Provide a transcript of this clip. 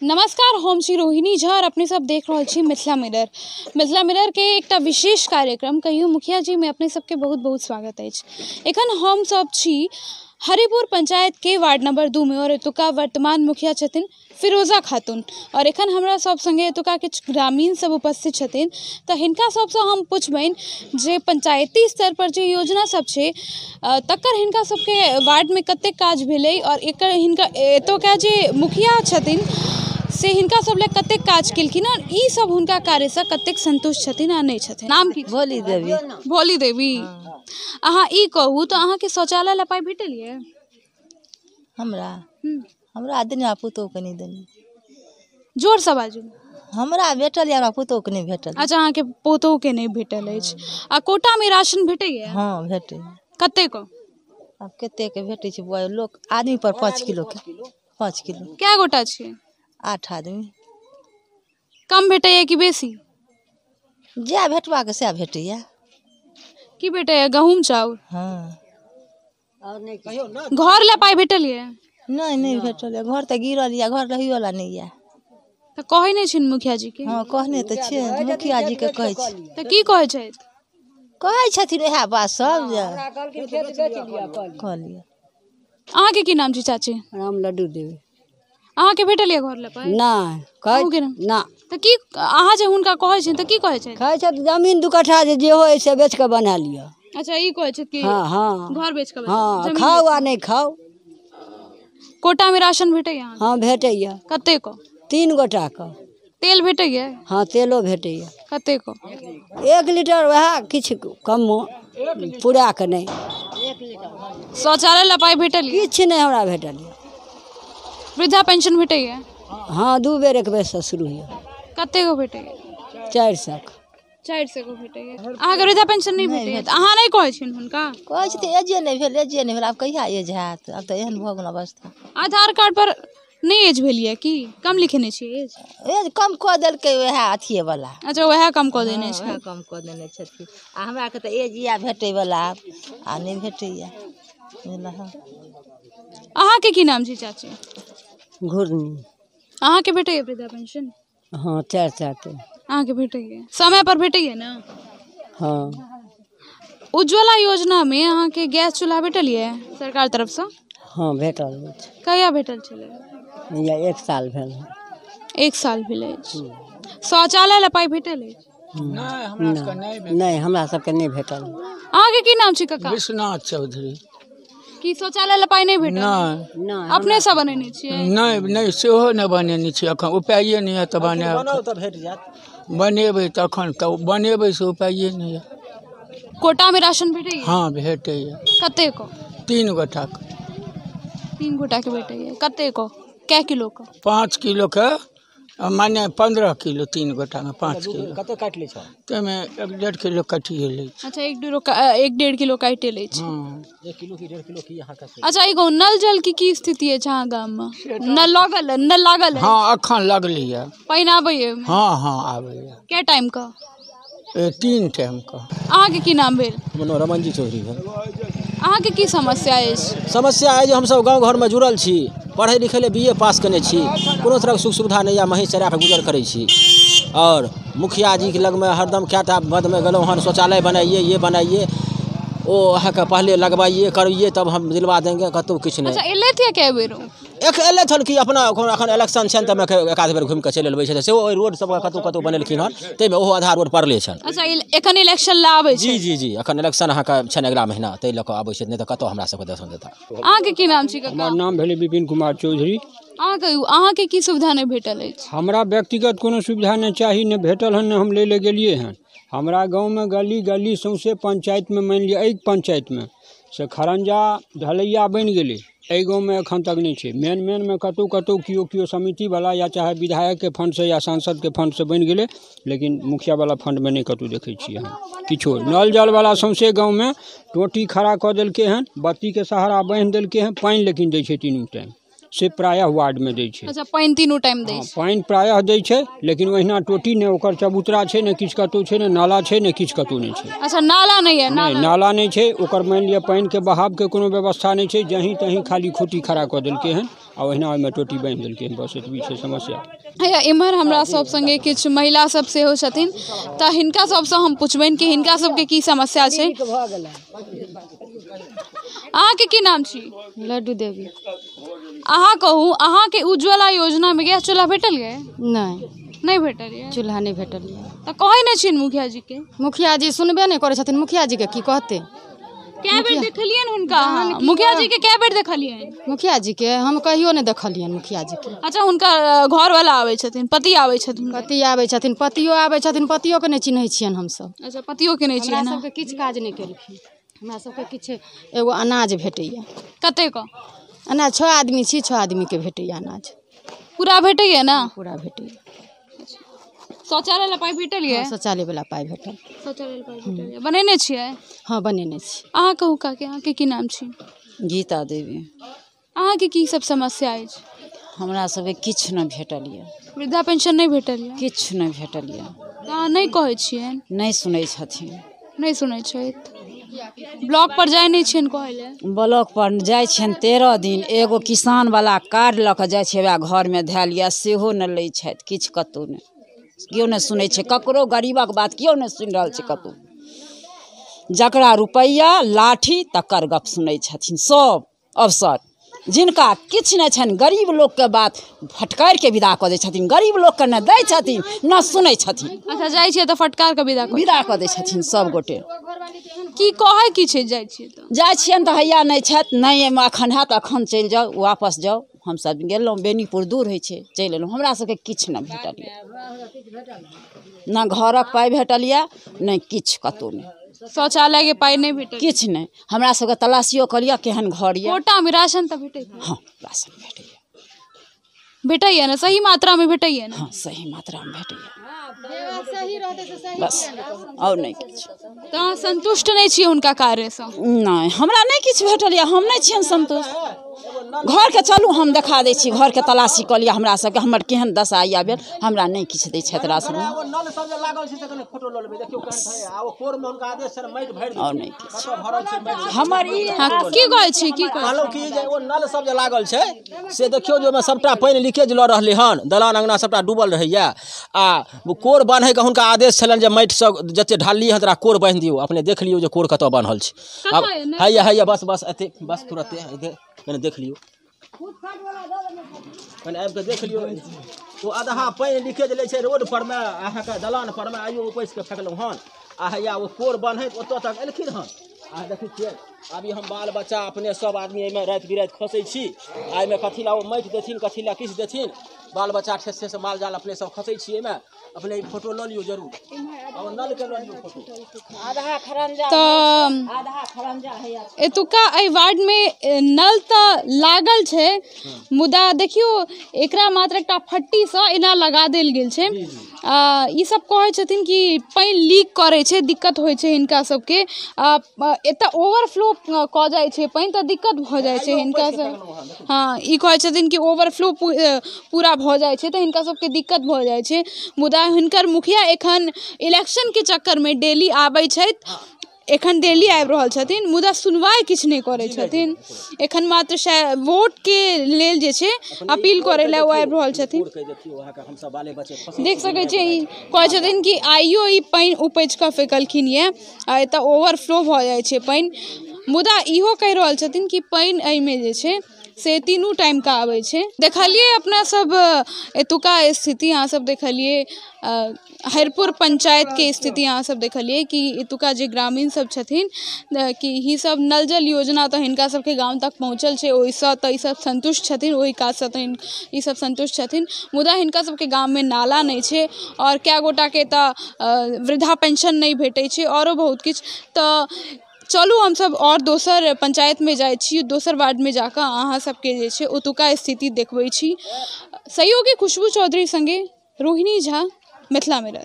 नमस्कार, हम छी रोहिणी झा और अपने सब देख रहल छी मिथिला मिरर। मिथिला मिरर के एकटा विशेष कार्यक्रम कहियो मुखिया जी में अपने सबके बहुत बहुत स्वागत अछि। एखन हम सब छी हरिपुर पंचायत के वार्ड नंबर 2 में और एतुका वर्तमान मुखिया छथिन फिरोजा खातून और एखन हमरा सब संगे एतुका किछु ग्रामीण सब उपस्थित छथिन। तऽ हिनका सबसँ हम पुछबनि जे पंचायती स्तर पर जे योजना सब छै तकर हिनका सबके वार्ड में कतेक काज भेलै और एकर हिनका एतुका जे मुखिया छथिन से हिनका सब लए कतेक काज केलखिन और ई सब हुनका कार्यसँ कतेक संतुष्ट छथिन आ नहि छथिन। नाम की? भोली देवी। भोली देवी। अहाँ ई कहू तऽ अहाँके शौचालय लए पाइ भेटल यऽ? हमरा हमरा देने पुतोहके नहि देने। जोरसँ बाजू। हमरा भेटल यऽ, हमरा पुतोहके नहि भेटल। अच्छा, अहाँके पुतोहके नहि भेटल अछि। आ कोटामे राशन भेटैए? हँ, भेटैए। कतेक? आब कतेकके भेटै छै बौआ, लोक आदमी पर 5 किलोके। 5 किलो। कए गोटा छियै? 8 आदमी। कम भेटैए कि बेसी? जएह भेटबाक सएह भेटैए। की भेटैए? गहूँम चाउर? हँ। घर लए पाइ भेटल यऽ? नहि, नहि भेटल यऽ। घर तऽ गिरल यऽ, घर रहैयोवला नहि यऽ। तऽ कहै नहि छियनि मुखिया जीके? हँ, कहने तऽ छियै, मुखिया जीके कहै छी। तऽ की कहै छथि? कहै छथिन इएह बात सब जे कऽ लिअ। अहाँके की नाम छी चाची? राम लड्डू देवी। अहाँके भेटल यऽ घर लए पाइ? नहि। ना। तऽ की अहाँ जे हुनका कहै छियनि तऽ की कहै छथि? कहै छथि जमीन 2 कट्ठा जे होइ से बेच कऽ बना लिअ। अच्छा, ई कहै छथि कि हँ हँ घर बेच कऽ? हँ, खाउ आ नहि खाउ। कोटामे राशन भेटैए? हँ, भेटैए। कतेक? 3 गोटाके। तेल भेटैए? हँ, तेलो भेटैए। कतेक? 1 लीटर, वएह किछु कमो पूरा कऽ नहि। शौचालय लए पाइ भेटल? किछु नहि हमरा भेटल यऽ। वृद्धा पेंशन भेटैए? हँ, 2 बेर, 1 बेरसँ शुरू होइए। कतेक भेटैए? 400। 400 भेटैए। अहाँके वृद्धा पेंशन नहि भेटैए तऽ अहाँ नहि कहै छियनि हुनका? कहै छथिन एजे नहि भेल, एजे नहि भेल। आब कहिया एज हैत? आब तऽ एहन भऽ गेल अवस्था। आधार कार्ड पर नहि एज भेल यऽ की? कम लिखेने छियै एज? एज कम कऽ देलकै वएह अथिएवला। अच्छा, वएह कम कऽ देने छै। कम कऽ देने छथिन। आ हमराके तऽ एज इएह भेटैवला आब आ नहि भेटैए। अहाँके की नाम छी चाची? घुरनी। अहाँके भेटैए वृद्धा पेंशन? हँ, 400। अहाँके भेटैए? समय पर भेटैए ने? हँ। उज्ज्वला योजनामे अहाँके गैस चूल्हा भेटल यऽ सरकार तरफसँ? हँ, भेटल अछि। कहिया भेटल छलै? 1 साल भेल। 1 साल भेल अछि। शौचालय लए पाइ भेटल अछि? नहि, हमरा सबके नहि भेटल। अहाँके की नाम छी काका? विश्वनाथ चौधरी। की शौचालय लए पाइ नहि भेटल? नहि। अपने सब बनेने छियै? नहि नहि, सेहो नहि बनेने छियै। एखन उपाये नहि यऽ तऽ बनायब। तऽ भेट जायत। बनेबै तखन तऽ बनेबै से उपाये नहि यऽ। कोटामे राशन भेटैए? हँ, भेटैए। कतेक? 3 गोटाके। 3 गोटाके भेटैए। कतेक? कै किलोके? 5 किलोके, माने 15 किलो। 3 गोटामे 5 किलो। कतेक काटि लै छै? ताहिमे 1-1.5 किलो काटिए लै छै। अच्छा, 1-1.5 किलो काटिए लै छै। हँ। 1 किलो की 1.5 किलो की अहाँके? अच्छा, ई कहू नल जल के की स्थिति अछि अहाँ गाममे? नल लागल? नल लागल? हँ, एखन लगलैए। पानि आबैए? हँ हँ, आबैए। कै टाइमके? 3 टाइमके। अहाँके की नाम भेल? हमर रमनजी चौधरी भेल। अहाँके की समस्या अछि? समस्या अइ जे हमसब गाँव घरमे जुड़ल छी, पढ़ै लिखै लए BA पास केने छी, कोनो तरहक सुख सुविधा नहि यऽ, महींस चरा कऽ गुजर करै छी। आओर मुखिया जीके लगमे हरदम कएटा मदमे गेलहुँ हन, शौचालय बनाइए, ये बनाइए, ओ अहाँके पहले लगवाइए करैए तब हम दिलवा देंगे, कतहु किछु नहि। अच्छा, एलथि यऽ कए बेर? एक एलथि हन कि अपना एखन इलेक्शन छनि तऽ एक आध बेर घुमि कऽ चलि अबै छथि, सेहो ओहि रोड सबके कतहु कतहु बनेलखिन हन, ताहिमे ओहो आधा रोड पड़ले छनि। अच्छा, एखन इलेक्शन लए आबै छै? जी जी जी, एखन इलेक्शन अहाँके छनि अगिला महीना, ताहि लऽ कऽ आबै छथि, नहि तऽ कतहु हमरा सबके दर्शन देता। अहाँके की नाम छी काका? हमर नाम भेलै विपिन कुमार चौधरी। अहाँके की सुविधा नहि भेटल अछि? हमरा व्यक्तिगत कोनो सुविधा नहि चाही, नहि भेटल हन, नहि हम लै लए गेलियै हन। हमरा गाँवमे गली गली सौँसे पंचायतमे, मानि लिअ एहि पंचायतमे से खरंजा ढलैया बनि गेलै, एहि गाँवमे एखन तक नहि छै। मेन मेनमे कतहु कतहु केओ केओ समितिवला या चाहे विधायकके फंडसँ या सांसदके फंडसँ बनि गेलै, लेकिन मुखियावला फंडमे नहि कतहु देखै छियै हम किछो। नल जलवला सौँसे गाँवमे टोटी खड़ा कऽ देलकै हन, बत्तीके सहारा बान्हि देलकै हन, पानि लेकिन दै छै 3 टाइम। से प्रायः वार्डमे दै छै। अच्छा, पानि तीनू टाइम दै छै? पानि प्रायः दै छै, लेकिन ओहिना टोटी नहि ओकर चबूतरा छै, ने किछु कतहु छै, ने नाला छै, ने किछु कतहु नहि छै। अच्छा, नाला नहि यऽ? नहि, नाला नहि छै ओकर। मानि लिअ पानिके बहावके कोनो व्यवस्था नहि छै, जहीं तहीं खाली खूटी खड़ा कऽ देलकै हन आ ओहिना ओहिमे टोटी बान्हि देलकै हन, बस एतबी छै समस्या। हैया इम्हर हमरा सब सङ्गे किछु महिला सब सेहो छथिन, तऽ हिनका सबसँ हम पुछबनि कि हिनका सबके की समस्या छै। अहाँके की नाम छी? लड्डू देवी। अहाँ कहू, अहाँके उज्ज्वला योजनामे गैस चूल्हा भेटल यऽ? नहि। नहि भेटल यऽ? चूल्हा नहि भेटल यऽ। तऽ कहै नहि छियनि मुखिया जीके? मुखिया जी सुनबे नहि करै छथिन, मुखिया जीके की कहतै? कए बेर देखलियनि हुनका? मुखिया जीके कए बेर देखलियनि? मुखिया जीके हम कहियो नहि देखलियनि मुखिया जीके। अच्छा, हुनका घरवाला आबै छथिन, पति आबै छथिन? पति आबै छथिन, पतियो आबै छथिन, पतियोके नहि चिन्है छियनि हमसभ। अच्छा, पतियोके नहि हमरा छियनि? सबके किछु काज नहि केलखिन। हमरा सबके किछु एगो अनाज भेटैया। कतेक अनाज? 6 आदमी छी, 6 आदमीके भेटैया अनाज। पूरा भेटैया ने? पूरा भेटैया। शौचालय लए पाइ भेटल यऽ? शौचालय वाला पाइ भेटल। शौचालय लए पाइ भेटल यऽ। बनेने छियै? हँ, बनेने छी। अहाँ कहू काकी, अहाँके की नाम छी? गीता देवी। अहाँके की सब समस्या अछि? हमरा सबके किछु नहि भेटल यऽ। वृद्धा पेंशन नहि भेटल यऽ? किछु नहि भेटल यऽ। तऽ अहाँ नहि कहै छियनि? नहि सुनै छथिन। नहि सुनै छथि? ब्लॉक पर जाइ नहि छियनि कहै लए? ब्लॉक पर जाइ छियनि 13 दिन, एगो किसान वाला कार्ड लऽ कऽ जाइ छियै, वएह घरमे धयल यऽ, सेहो नहि लै छथि, किछु कतहु नहि, केओ नहि सुनै छै ककरो, गरीबक बात केओ नहि सुनि रहल छै कतहु। जकरा रुपैआ लाठी तकर गप सुनै छथिन सब अफसर, जिनका किछु नहि छनि गरीब लोकके बात फटकारिके विदा कऽ दै छथिन, गरीब लोकके नहि दै छथिन, नहि सुनै छथिन। अच्छा, जाइ छियै तऽ फटकार के विदा कऽ विदा कऽ दै छथिन सब गोटे। की कहै की छै जाइ छियै तऽ? जाइ छियनि तऽ हैया नहि छथि, नहि एहिमे एखन हैत, एखन चलि जाउ, वापस जाउ। हमसब गेलहुँ, बेनीपुर दूर होइ छै, चलि एलहुँ। हमरा सबके किछु नहि भेटल यऽ, ने घरक पाइ भेटल यऽ, नहि किछु कतहु नहि। शौचालय के पाइ नहि भेटल? किछु नहि। हमरा सबके तलाशियो कऽ लिअ केहन घर यऽ। कोटामे राशन तऽ भेटैत? हँ, राशन भेटैया। भेटैया ने? सही मात्रामे भेटैया ने? हँ, सही मात्रामे भेटैया, बस आओर नहि किछु। तऽ अहाँ संतुष्ट नहि छियै हुनका कार्यसँ? नहि, हमरा नहि किछु भेटल यऽ, हम नहि छियनि सन्तुष्ट। घरके चलू, हम देखा दै छी, घरके तलाशी कऽ लिअ हमरा सबके, हमर केहन दशा यऽ भेल, हमरा नहि किछु दै छथि राशन। ओ नल सब जे लागल छै से कने फोटो लऽ लेबै, देखियौ केहन छै। आ ओ कोरमे हुनका आदेश छनि माटि भरि आओर नहि किछु। कतऽ भरल छै माटि? हमर ई हँ, की कहै छी, की कहै? कहलहुँ कि जे ओ नल सब जे लागल छै से देखियौ जे ओहिमे सबटा पानि लीकेज लऽ रहलै हन, दलान अङ्गना सबटा डूबल रहैया। आ कोर बान्हैके हुनका आदेश छलनि जे माटिसँ जते ढाललियै हन तकरा कोर बान्हि दियौ। अपने देख लियौ जे कोर कतऽ बान्हल छै। आब हैया हैया, बस बस एते, बस तुरते एते कने देख लियौ, कने आबि कऽ देख लियौ। ओ आधा पानि लीकेज लै छै रोड परमे, अहाँके दलान परमे। आइयो उपैस कऽ फेकलहुँ हन आ हैया ओ कोर बान्हैत ओतऽ तक एलखिन हन। आ देखै छियै अभी हम बाल बच्चा अपने सब आदमी एहिमे राति बिराति खसै छी। आ एहिमे कथी लए ओ माटि देथिन, कथी लए किछु देथिन, बाल बच्चा ठेस ठेस माल जाल अपने सब खसै छी एहिमे। अपने ई फोटो लऽ लियौ जरूर, आ ओ नलके लऽ लियौ फोटो। तऽ एतुका एहि वार्डमे नल तऽ लागल छै, मुदा देखियौ एकरा मात्र एकटा फट्टीसँ एना लगा देल गेल छै। ई सब कहै छथिन कि पानि लीक करै छै, दिक्कत होइ छै हिनका सबके। एतऽ ओवरफ्लो कऽ जाइ छै पानि, तऽ दिक्कत भऽ जाइ छै हिनका सब। हँ, ई कहै छथिन कि ओवरफ्लो पूरा भऽ जाइ छै तऽ हिनका सबके दिक्कत भऽ जाइ छै। मुदा हिनकर मुखिया एखन इलेक्शनके चक्करमे डेली आबै छथि, एखन डेली आबि रहल छथिन, मुदा सुनवाइ किछु नहि करै छथिन। एखन मात्र वोटके लेल जे छै अपील करै लए ओ आबि रहल छथिन। कोरके देखियौ अहाँके, हमसब बाले बच्चे खसै। देख सकै छियै, ई कहै छथिन कि आइयो ई पानि उपैछ कऽ फेकलखिन यऽ आ एतऽ ओवरफ्लो भऽ जाइ छै पानि। मुदा इहो कहि रहल छथिन कि पानि एहिमे जे छै से तीनू टाइमके आबै छै। देखलियै अपना सब एतुका स्थिति, अहाँ सब देखलियै हरिपुर पंचायतके स्थिति, अहाँ सब देखलियै कि एतुका जे ग्रामीण सब छथिन कि ई सब नल जल योजना तऽ हिनका सबके गाँव तक पहुँचल छै, ओहिसँ तऽ ई सब सन्तुष्ट छथिन, ओहि काजसँ तऽ ई सब सन्तुष्ट छथिन। मुदा हिनका सबके गाममे नाला नहि छै, आओर कए गोटाके तऽ वृद्धा पेंशन नहि भेटै छै, आओरो बहुत किछु। तऽ चलू हमसब आओर दोसर पंचायतमे जाइ छी, दोसर वार्डमे जाकऽ अहाँ सबके जे छै ओतुका स्थिति देखबै छी। सहयोगी खुशबू चौधरी सङ्गे रोहिणी झा, मिथिला मिरर।